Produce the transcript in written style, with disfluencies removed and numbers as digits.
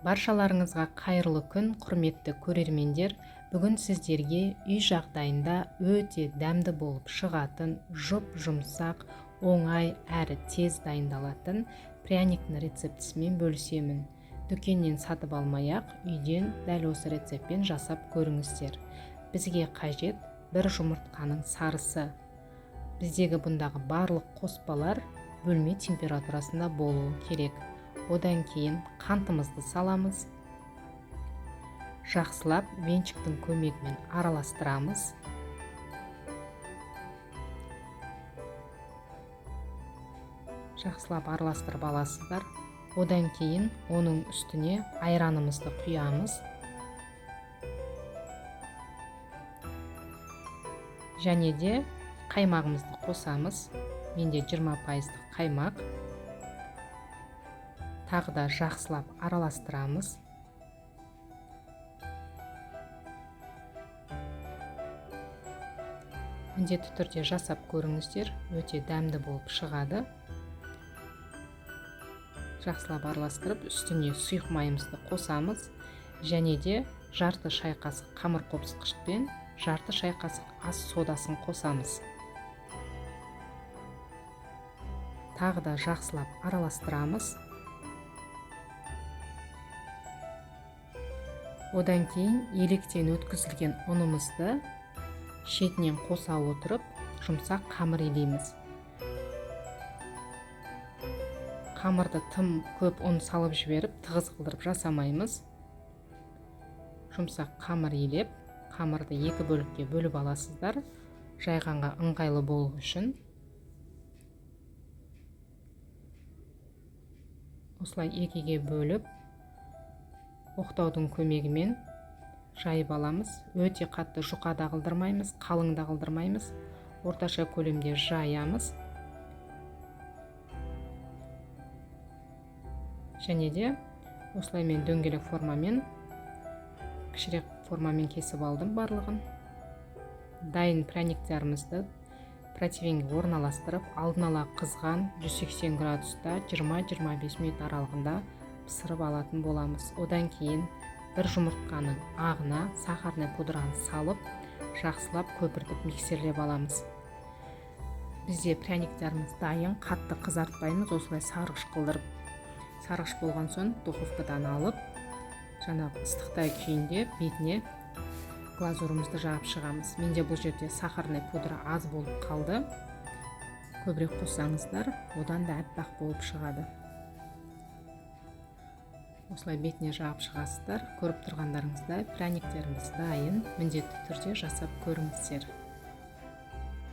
Баршаларыңызға қайырлы күн, құрметті көрермендер. Бүгін сіздерге үй жағдайында өте дәмді болып шығатын, жұп-жұмсақ, оңай әрі тез дайындалатын пряниктің рецептісімен бөлісемін. Дүкеннен сатып алмай-ақ, үйден дәл осы рецептпен жасап көріңіздер. Бізге қажет бір жұмыртқаның сарысы. Біздегі бұндағы барлық қоспалар бөлме температурасында болуы керек. Одан кейін қантымызды саламыз. Жақсылап венчиктің көмегімен араластырамыз. Жақсылап араластырып аласыздар. Одан кейін оның үстіне айранымызды құямыз. Және де қаймағымызды қосамыз. Менде 20% қаймақ. Тағы да жақсылап араластырамыз. Міндетті түрде жасап көріңіздер, өте дәмді болып шығады. Жақсылап араластырып, үстіне сұйық майымызды қосамыз. Және де жарты шай қасық қамыр қопсытқышпен жарты шай қасық ас содасын қосамыз. Тағы да жақсылап араластырамыз. Одан кейін електен өткізілген ұнымызды шетінен қоса отырып, жұмсақ қамыр илейміз. Қамырды тым көп ұн салып жіберіп, тығыз қылдырып жасамаймыз. Жұмсақ қамыр илеп, қамырды екі бөлікке бөліп аласыздар, жайғанға ыңғайлы болу үшін. Осылай екіге бөліп, оқтаудың көмегімен жайып аламыз. Өте қатты жұқа да қылдырмаймыз, қалың да қылдырмаймыз. Орташа көлемде жаямыз. Және де осылай мен дөңгелек формамен, кішірек формамен кесіп алдым барлығын. Дайын пряниктерімізді противенге орналастырып, алдын ала қызған 180 градуста 20-25 минут аралығында пісіріп алатын боламыз. Одан кейін бір жұмыртқаның ағына сахарный пудраны салып, жақсылап көпіртіп миксерлеп аламыз. Бізде пряниктеріміз дайын, қатты қызартпаймыз, осылай сарғыш қылдырып, сарғыш болған соң духовкадан алып, жаңағы ыстықтай күйінде бетіне глазурымызды жағып шығамыз. Менде бұл жерде сахарный пудра аз болып қалды. Көбірек қоссаңыздар, одан да аппақ болып шығады. Осылай бетіне жағып шығасыздар. Көріп тұрғандарыңыздай пряниктеріміз дайын. Міндетті түрде жасап көріңіздер.